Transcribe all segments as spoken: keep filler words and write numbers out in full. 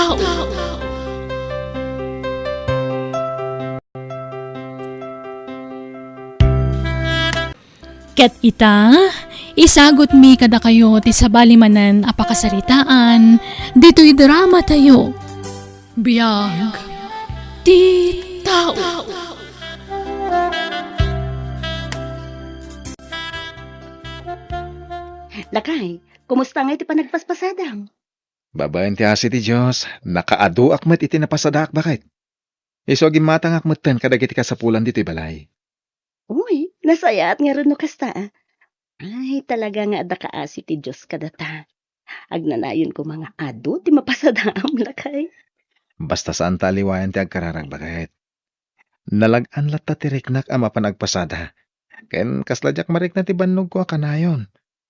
Ket ita, isagutmi kadakayo ti sabali manen a pakasaritaan ditoy dramatayo. Biag ti tao. Lakay, kumusta ngay ti panagpaspasadam? Babaen ti asi ti Dios, nakaaduak met iti napasadaak, baket. Isu a gimmatangak metten kadagiti kasapulan ditoy balay. Uy, nasayaat ngarud no kasta, a. Ay, talaga nga adda kaasi ti Dios kadata. Agnanayon koma nga adu ti mapasadaam, lakay. Basta saan ta aliwayan ti agkararag, baket. Nalag-an latta ti riknak a mapan agpasada. Ken kasla diak marikna ti bannogko a kanayon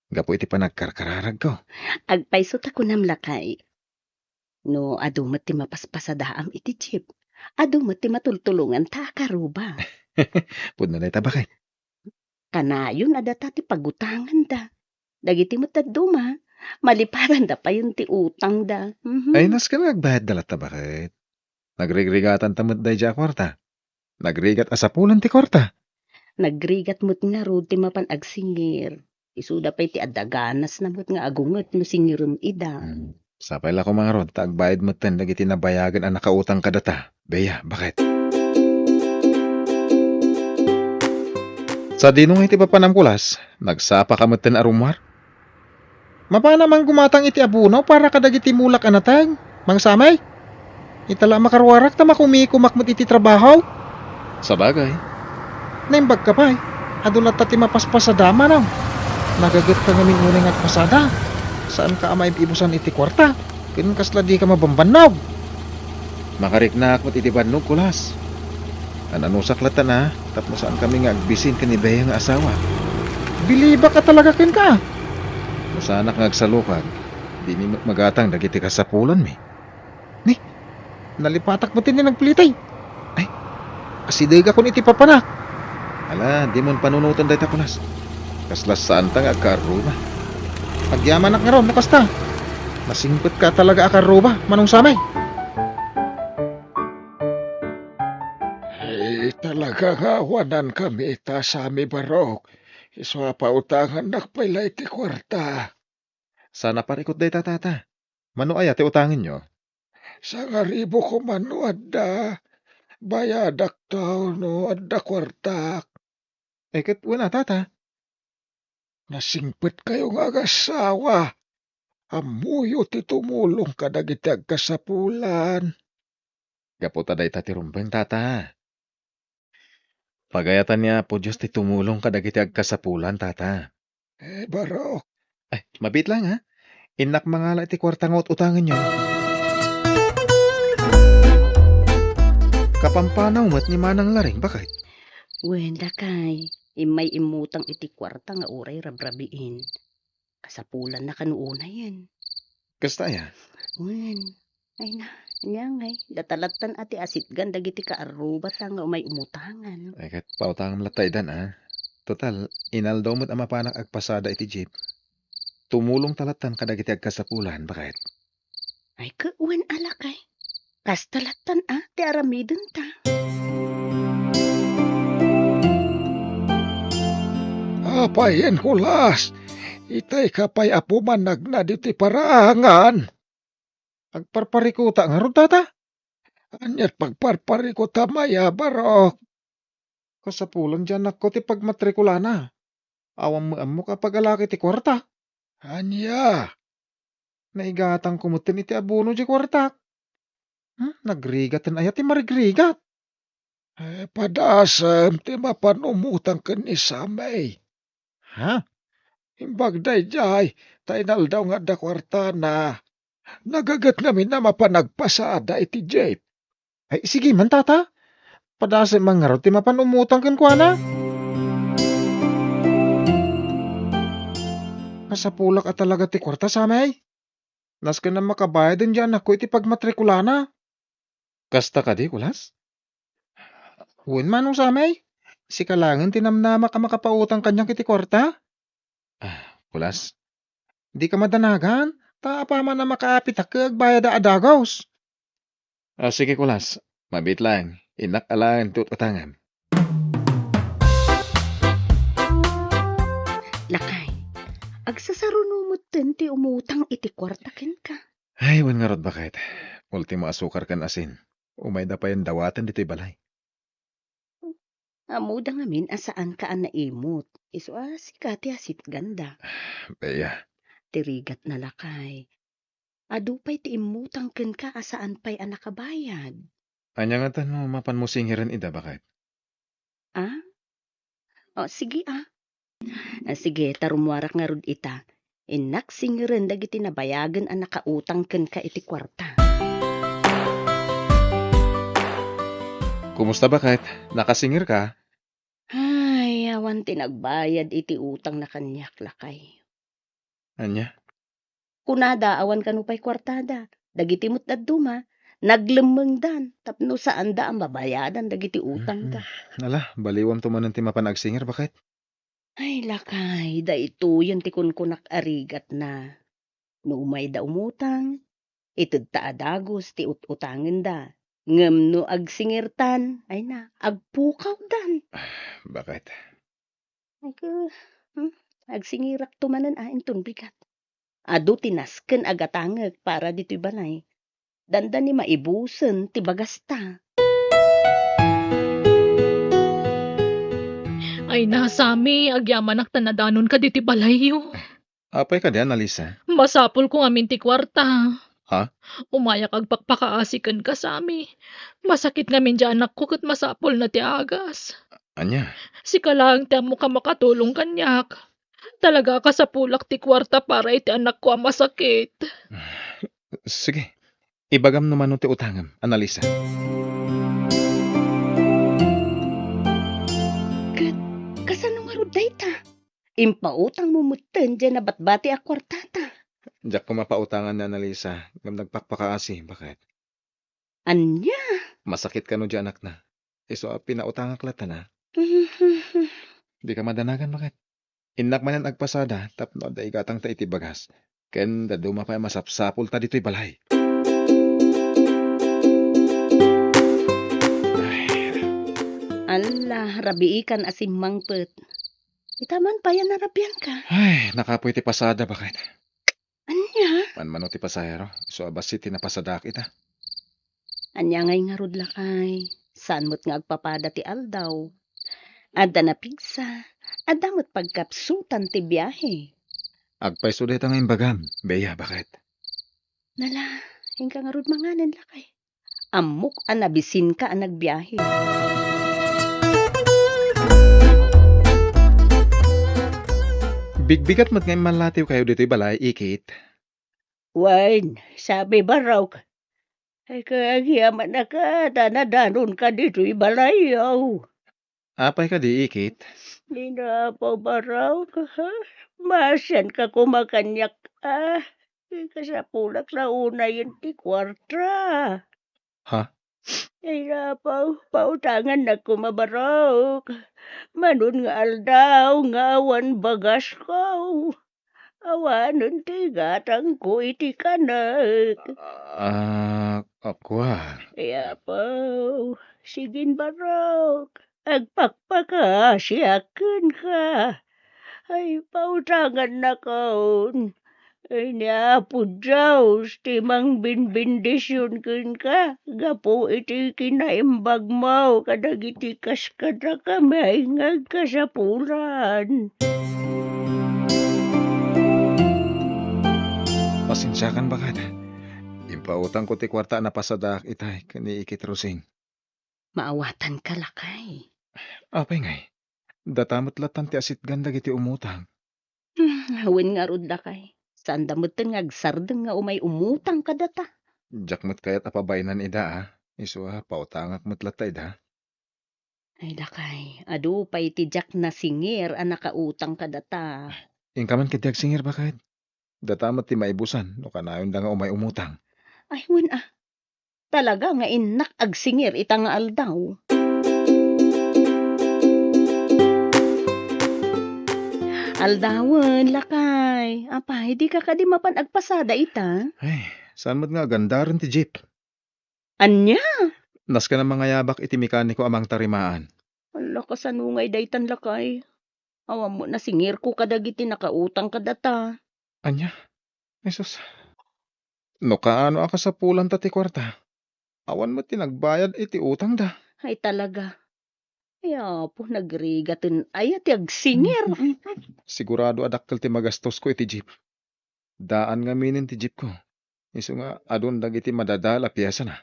gapu iti panagkarkararagko. Agpayso ta kunam, lakay. No adu met ti mapaspasadaam iti jeep, adu met ti matultulonganta a karuba. Pudno dayta, baket. Kanayon a data ti pagutanganda. Dagiti met dadduma, maliparanda payen ti utangda. Mhm. Ay, nasken nga agbayadda latta, baket. Nagrigrigatanta met daydiay a kuarta. Nagrigat a sapulan ti kuarta. Nagrigat met ngarud ti mapan agsingir. Isuda pay ti adda ganasna met nga agunget no singirem ida. Hmm. Sapay la koma ngarud ta agbayad metten dagiti nabayagen a nakautang kadata. Bea, baket. Sadino nga iti papanam, Kulas? Nagsapa ka metten a rummuar? Mapana man gumatang iti abono para kadagiti mulak a nateng, Mang Samay? Ita la a makaruarak ta makumikomak met iti trabaho. Sabagay. Naimbag ka pay, adu latta ti mapaspasadam, manong. Nagaget ka ngamin unay nga agpasada. Saan ka a maib-ibusan iti kuarta, ken kasla di ka mabambannog. Makariknak met iti bannog, Kulas. Ananusak latta na, tapno saan kami nga agbisin ken ni Bea nga asawa. Bilibak a talaga kenka. No saanak nga agsalukag, dimi met magatang dagiti kasapulanmi. Ni, nalipatak met ti nagpilitay. Ay, asidegakon iti papanak. Ala, dimon panunoten dayta, Kulas. Kasla saanta nga agkaarruba. Agyamanak ngarud no kasta. Nasingpetka talaga a kaarruba, Manong Samay. Eh, talaga nga awanan kami ita, Sammy Barok. Isu a pautangannak pay la iti kuarta. Saan a parikut dayta, Tata. Mano aya ti utangenyo? Sangaribu koma no adda. Bayadak ta no adda kuartak. Eh, ket wen a, Tata. Nasingpetkayo nga agassawa. Ammoyo ti tumulong kadagiti agkasapulan. Gapu ta dayta ti rumbeng, Tata. Pagayatan ni Apo Dios ti tumulong kadagiti agkasapulan, Tata. Eh, Barok. Ay, mabiit lang, ha? Innak mangala iti kuarta nga ut-utangenyo. Kapampanaw met ni Manang Laring, baket. Wen, lakay, immay immutang iti kuarta nga uray rabrabiin. Kasapulanna kano unayen. Kasta aya? Wen. Ay na, ania ngay, data lattan a ti asitgan dagiti kaarrubata nga umay umutangan. Ay, ket pautangam latta idan, a. Total, inaldaw met a mapanak agpasada iti jeep. Tumulong ta lattan kadagiti agkasapulan, baket. Ay, ket wen a, lakay. Kasta lattan a ti aramidenta. Apay, Kulas, itay ka pay a pumanagna ditoy paraangan? Agparparikuta ngarud, Tata? Aniat pagparparikutam aya, Barok? Kasapulan ti anakko ti pagmatrikulana. Awan met ammok a pagalaki ti kuarta. Ania? Naigatangko metten iti abono ti kuartak. Hmm, nagrigaten aya ti marigrigat? Eh, padasem ti mapan umutang ken ni Sammy. Ha? Imbag daydiay, ta inaldaw nga adda kuartana. Nagaget ngamin a mapan agpasada iti jeep. Ay, sige man, Tata. Padasem man ngarud ti mapan umutang kenkuana. Masapulak a talaga ti kuarta, Sammy. Nasken a makabayaden ti anakko iti pagmatrikulana. Kasta kadi, Kulas? Wen, Manong Sammy. Sika laengen ti namnamak a makapautang kaniak iti kuarta. Ah, Kulas. Dika madanagan, ta apaman a makaapitak ket agbayada a dagus. Ah, sige, kulas. Mabiit laeng. Innak alaen ti ut-utangem. Lakay, agsasaruno metten ti umutang iti kuarta kenka. Ay, wen ngarud, baket. Ultimo a sukar ken asin. Umayda payen dawaten ditoy balay. Ammoda ngamin a saanka a naimut. Isu a sika ti asitganda. Bea. Ti rigatna, lakay, adu pay ti immutang kenka a saan pay a nakabayad. Ania ngata no mapanmo singeren ida, baket? Ah? O, sige, ah. Ah, sige, ta rummuarak ngarud ita. Innak singeren dagiti nabayagen a nakautang kenka iti kuarta. Kumusta, baket? Nakasingerka? Ay, awan ti nagbayad iti utangna kaniak, lakay. Ania? Kunada, awan kano pay kuartada. Dagiti met dadduma, naglemmengdan tapno saanda a mabayadan dagiti utangda. Mm-mm. Ala, baliwamto manen ti mapan agsinger, baket? Ay, lakay, daytoyen ti kunkunak a rigatna. No umayda umutang, itedta a dagus ti ut-utangenda. Ngem no agsingertan, ay na, agpukawdan. Baket? Ay, ka-, hmm, agsingerakto manen a inton bigat. Adu ti nasken a gatangek para ditoy balay. Dandani maibusen ti bagasta. Ay na, Sammy, agyamanak ta nadanonka ditoy balayyo. Apay kadi, Annalisa? Masapulko ngamin ti kuarta. Ha? Umayak agpakpakaasi kenka, Sammy. Masakit ngamin ti anakko ket masapulna ti agas. Ania? Sika laeng ti ammok a makatulong kaniak. Talaga a kasapulak ti kuarta para iti anakko a masakit. Sige. Ibagam no mano ti utangem, Annalisa. Ket kasano ngarud dayta? Impautangmo metten diay nabatbati a kuartata. Diak koma pautangan ni Annalisa, ngem nagpakpakaasi, baket? Ania? Masakit kano diay anakna. Isu a pinautangak latta na. Dika madanagan, baket? Innak manen agpasada tapno adda igatangta iti bagas. Ken dadduma pay a masapsapulta ditoy balay. Ay. Alla, rabiikan a simmangpet. Ita man pay a narabianka. Ay, nakapoy ti pasada, baket. Ania? Manmano ti pasahero, isu a bassit ti napasadaak ita. Ania ngay ngarud, lakay? Saan met nga agpapada ti aldaw. Adda napigsa, adda met pagkapsutan ti biahe. Agpayso dayta nga imbagam, Bea, baket? Nala, inka ngarud manganen, lakay. Ammok a nabisinka a nagbiahe. Bigbigat met nga immallatiwkayo ditoy balay, Ikit. Wen, Sammy, barok. Ay, kaagyamanak ta nadanonka ditoy balayyo. Apay kadi, Ikit? Ni Apo, barok, ha? Maasianka koma kaniak, a. Kasapulak la unayen ti kuarta. Ha? Ay, Apo, pautangannak koma, barok. Manon nga aldaw nga awan bagasko. Awanen ti gatangko iti kanek. Ah, a, kua. Ay, Apo, sigin, barok. Agpakpakaasiak kenka. Ay, pautangannakon. Ay, ni Apo Dios ti mangbinbindision kenka gapu iti kinaimbagmo kadagiti kas-, kadakami nga agkasapulan. Pasensiakan, baket. Impautangko ti kuarta a napasadaak itay ken ni Ikit Rosing. Maawatanka, lakay. Apay ngay? Data met lattan ti asitgan dagiti umutang. Hmm, wen ngarud, lakay. Saanda metten nga agsardeng nga umay umutang kadata. Diak met kayat a pabaenan ida, a. Isu a, pautangak met latta ida. Ay, lakay, adu pay ti diak nasinger a nakautang kadata. Inka man ketdi agsingir, baket? Data met ti maibusan no kanayonda nga umay umutang. Ay, wen a. Talaga nga innak agsingir ita nga aldaw. Aldawen, lakay. Apay, dika kadi mapan agpasada ita? Ay, saan met nga agandaren ti jeep? Ania? Nasken a mangayabak iti mekaniko a mangtarimaan. Ala, kasano ngay daytan, lakay? Awan met nasingirko kadagiti nakautang kadata. Ania? Jesus. No kaano a kasapulanta ti kuarta, awan met ti nagbayad iti utangda. Ay, talaga. Ay, Apo, nagrigaten aya ti agsingir. Sigurado a dakkel ti magastosko iti jeep. Daan ngaminen ti jeepko. Isu nga adun dagiti madadael a piesana.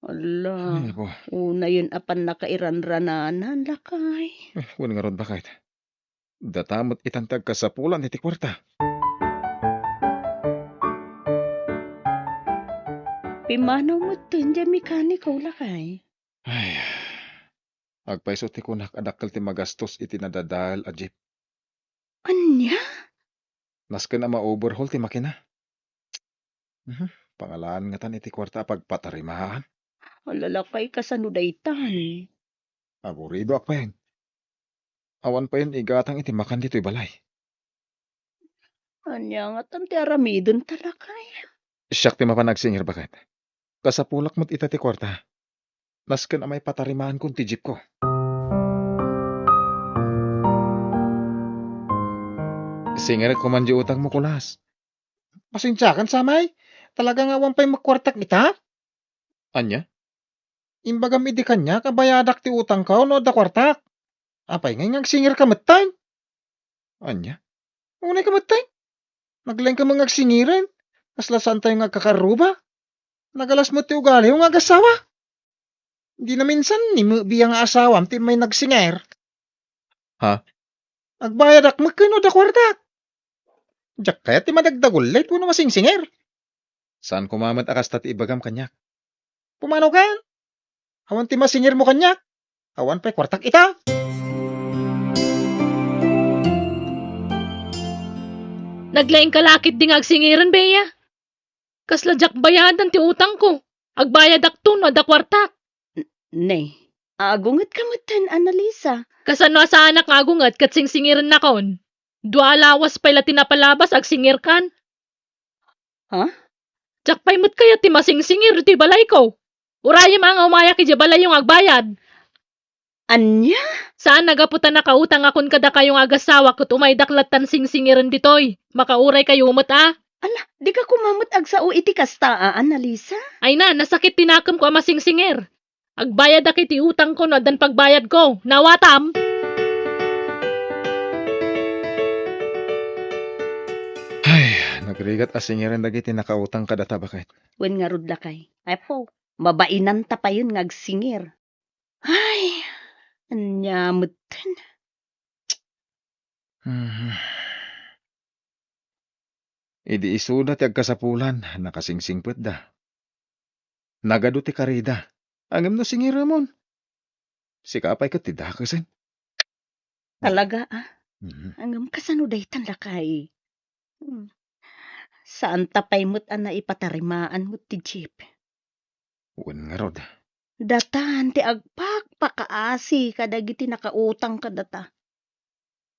Ala, ay, Apo. Unayen a pannakairanrananan, lakay. Eh, wen ngarud, baket. Data met itan ti agkasapulan iti kuarta. Pimmanaw metten diay mekaniko, lakay. Ay, agpayso ti kunak a dakkel ti magastos iti nadadael a jeep. Ania? Nasken a ma-overhaul ti makina. Mhm. Pangalaan ngatan iti kuarta a pagpatarimaan. Ala, lakay, kasano daytan? Aburidoak payen. Awan payen igatang iti makan ditoy balay. Ania ngatan ti aramidenta, lakay? Siak ti mapan agsingir, baket. Kasapulak met ita ti kuarta. Nasken a maipatarimankon ti jeepko. Singirek koman diay utangmo, Kulas. Pasensiakan, samay. Talaga nga awan pay met kuartak ita? Ania? Imbagam idi kaniak a bayadak ti utangko no adda kuartak. Apay ngay nga agsingirka metten? Ania? Unayka metten? Naglaingka met nga agsingiren. Kasla saantayo nga agkakarruba. Nagalas met ti ugaliyo nga agassawa. Di naminsan ni Mebia nga asawam ti immay nagsingir. Ha? Agbayadak met ken no adda kuartak. Diak kayat ti madagdagullit wenno masingsingir. Saan koma met a kasta ti ibagam kaniak. Pumanaw ken? Awan ti masingirmo kaniak. Awan pay kuartak ita. Naglaingka la ketdi nga agsingiren, Bea. Kasla diak bayadan ti utangko. Agbayadakto no adda kuartak. N-, ne, agungetka metten, Annalisa. Kasano a saanak nga agunget ket singsingirennakon? Dua a lawas pay la ti napalabas, agsingirkan. Ha? Diak pay met kayat ti masingsingir iti balayko. Urayem a nga umayak idiay balayyo nga agbayad. Ania? Saan a gapu ta nakautangakon kadakayo nga agassawa ket umaydak lattan singsingiren ditoy. Makauraykayo met a. Ala, dika koma met agsao iti kasta a, Annalisa? Ay na, nasakit ti nakemko a masingsingir. Agbayadak iti utangko no addan pagbayadko. Nawatam? Ay, nagrigat a singiren dagiti nakautang kadata, baket. Wen ngarud, lakay. Apo, mabainanta payen nga agsingir. Ay, ania metten? Mhm. Idi isuda ti agkasapulan, nakasingsingpetda. Nagadu ti karida. Ngem no singiremon, sika pay ket ti dakesen. Talaga, a? Mhm. Ngem kasano daytan, lakay? Hmm. Saanta pay met a naipatarimaan met ti jeep. Wen ngarud. Datan ti agpakpakaasi kadagiti nakautang kadata.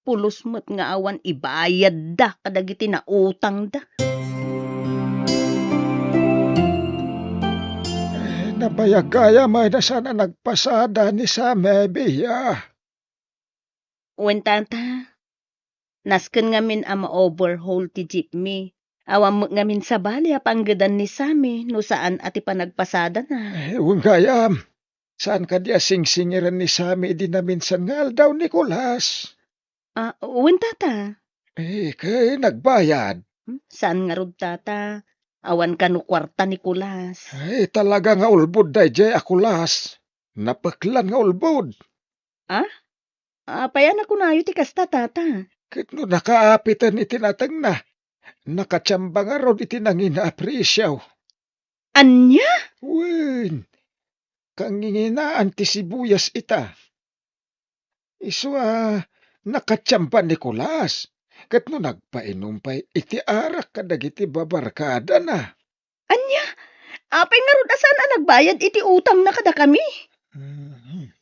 Pulos met nga awan ibayadda kadagiti nautangda. Eh, nabayag gayam a saan a nagpasada ni Sammy, Bea. Wen, tata. Nasken ngamin a ma-overhaul ti jeepmi. Awan met ngamin sabali a panggedan ni Sammy no saan a ti panagpasadana. Eh, wen gayam. Saan kadi a singsingiren ni Sammy idi naminsan nga aldaw, Nicolas? Ah, wen, tata. Eh, ket nagbayad? Hmm, saan ngarud, tata. Awan kano kuarta, Nicolas. Ay, talaga nga ulbod daydiay a Kulas. Napeklan nga ulbod. Ah? Apay a nakunayo ti kasta, tata? Ket no nakaapiten iti natengna, nakatiamba ngarud iti nangina a presio. Ania? Wen, kanginginaan ti sibuyas ita. Isu a nakatiamba ni Nicolas, ket no nagpainum pay iti arak kadagiti babarkadana. Ania? Apay ngarud a saan a nagbayad iti utangna kadakami? Mhm.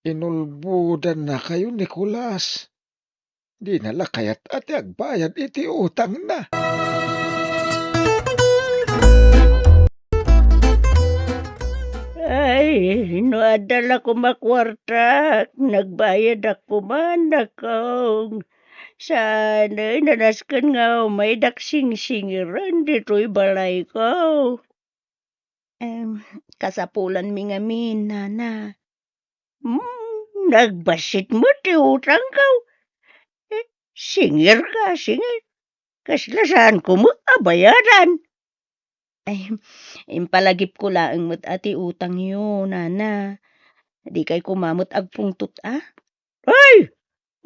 Inulbodannakayo, Nicolas. Dina la kayat a ti agbayad iti utangna. Ay, no adda la koma kuartak, nagbayadak koma, nakong. Saan, ay, nanasken nga umaydak singsingiren ditoy balayko. Em, kasapulanmi ngamin, nana. Hmm, nagbassit met ti utangko. Eh, singirka, singir. Kasla saanko met a bayadan. Ay, impalagipko laeng met a ti utangyo, nana. Dikay koma met agpungtot a? Ay,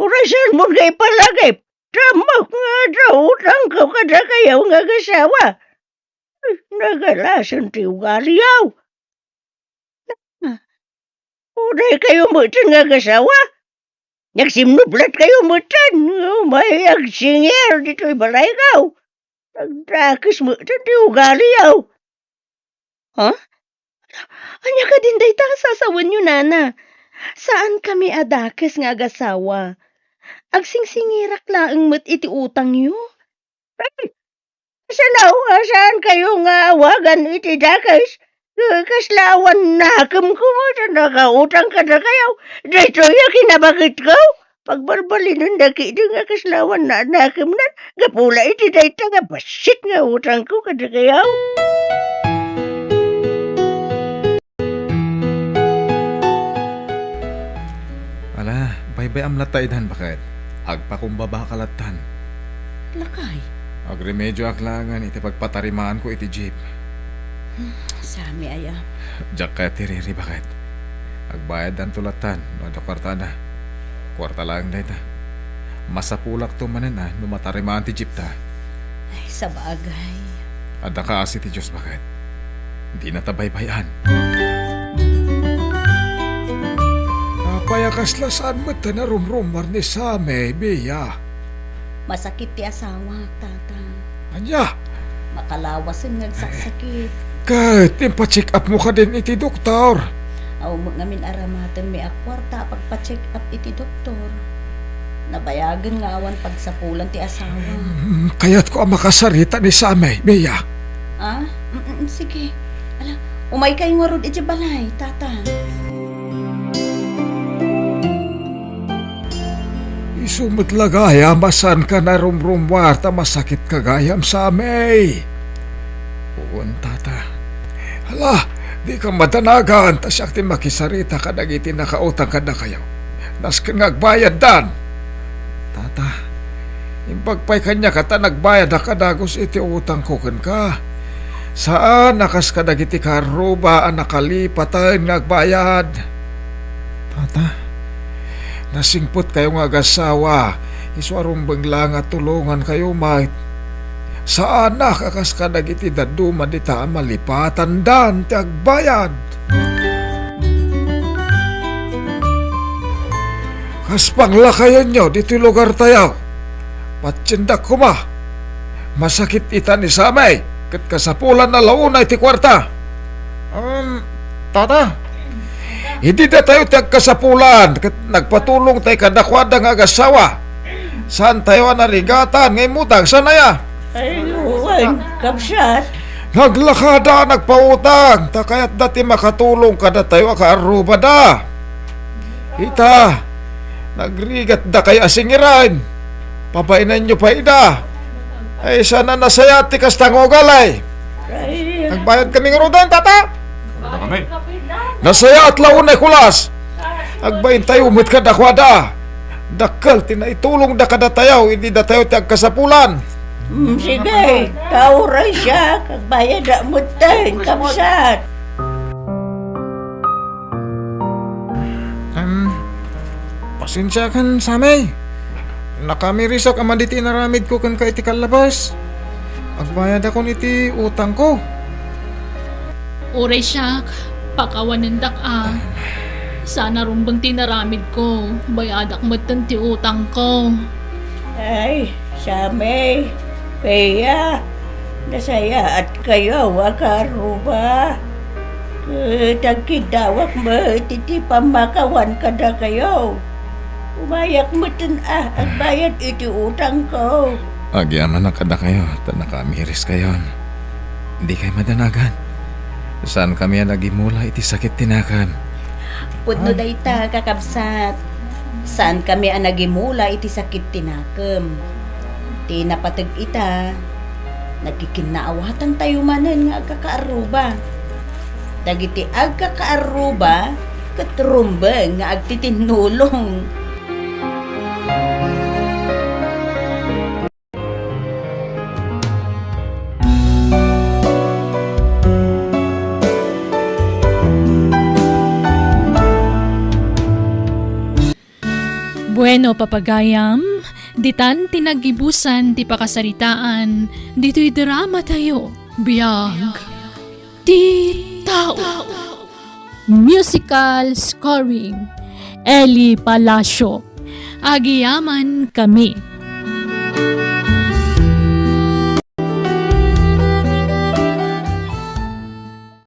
uray saanmo nga ipalagip. Tamok nga adda utangko kadakayo nga agasawa. Nagalasen ti ugaliyo. Uray kayo metten nga agasawa. Nagsimnublat kayo metten. Umay agsingir ditoy balayko. Nagdakes metten ti ugaliyo. Ha? Ania kadin dayta a sasawenyo, nana? Saankami a dakes nga agasawa. Agsingsingirak laeng met iti utangyo. Kasano a saankayo nga awagan iti dakes? Kasla awan nakemko a nakautang kadakayo. Daytoy a kinabaketko. Pagbalbalinenda ketdi nga kasla awan nakemnan gapu la iti dayta nga bassit nga utangko kadakayo. Ala, baybay-am latta idan, baket. Agpakumbabaka lattan. Lakay. Agremedioak laengen iti pagpatarimaanko iti jeep. Hmm, sami aya. Diak kayat ti riri, baket. Agbayaddanto lattan no adda kuartada. Kuarta laeng dayta. Masapulakto manen a no matarimaan ti jeepta. Ay, sabagay. Adda kaasi ti Dios, baket. Dinata baybay-an. Apay a kasla saan met a narumrummuar ni Sami, Bea? Masakit ti asawak, tata. Ania? Makalawasen nga agsaksakit. Ket impacheck-upmo kadin iti doktor? Awan met ngamin aramatenmi a kuarta a pagpacheck-up iti doktor. Nabayagen nga awan pagsapulan ti asawa. Mm, kayatko a makasarita ni Sami, Bea. Ah? Mm, mm, sige. Ala, umaykay ngarud iti balay, tata. Isu met la gayam a saanka narumrummuar ta masakitka gayam, Sami. Wen, tata. Hala, dika madanagan ta siak ti makisarita kadagiti nakautang kadakayo. Nasken nga agbayaddan. Tata, imbag pay kaniak ta nagbayadak a dagus iti utangko kenka. Saan a kas kadagiti kaarruba a nakalipaten nga agbayad. Tata, nasingpetkayo nga agasawa, isu a rumbeng la nga tulongankayo met. Saanak a kas kadagiti dadduma dita a malipatandan ti agbayad. Kas panglakayonyo ditoy lugartayo, patiendak koma. Masakit ita ni Sami, ket kasapulanna la unay ti kuarta. Um, tata? Idi datayo ti agkasapulan, ket nagpatulongtayo kadakuada nga agasawa. Saantayo a narigatan nga immutang, saan aya? Ay, wen, kabsat. Naglakada a nagpautang, ta kayatda ti makatulong kadatayo a kaarrubada. Ita, nagrigatdakayo a singiren. Pabainanyo pay ida. Ay, saan a nasayaat ti kasta nga ugali. Ay. Nagbayadkami ngaruden, tata? Kami. Nasayaat la unay kulas. Agbaintayo met kadakuada. Dakkel ti naitulongda kadatayo idi datayo ti agkasapulan. Mm, sige, ta uray siak, agbayada metten, kabsat. Em, pasensiakan, Sami. Nakamirisek a madi ti inaramidko kenka iti kallabas. Agbayadakon iti utangko. Uray siak, pakawanendak a. Saan a rumbeng ti inaramidko, bayadak metten ti utangko. Ay, Sami, Bea, nasayaatkayo a kaarruba. Ket agkiddawak met iti pammakawan kadakayo. Umayak metten a agbayad iti utangko. Agyamanak kadakayo ta nakamireskayon. Dikay madanagan. Saankami a nagimula iti sakit ti nakem. Pudno dayta, kakabsat. Saankami a nagimula iti sakit ti nakem. Ti napateg ita, nagkikinnaawatantayo manen nga agkakaarruba. Dagiti agkakaarruba ket rumbeng nga agtitinnulong. Bueno, papagayam, ditan ti naggibusan ti pakasaritaan ditoy drama tayo, Biag ti Tao. Musical scoring, Eli Palacio. Agiyaman kami.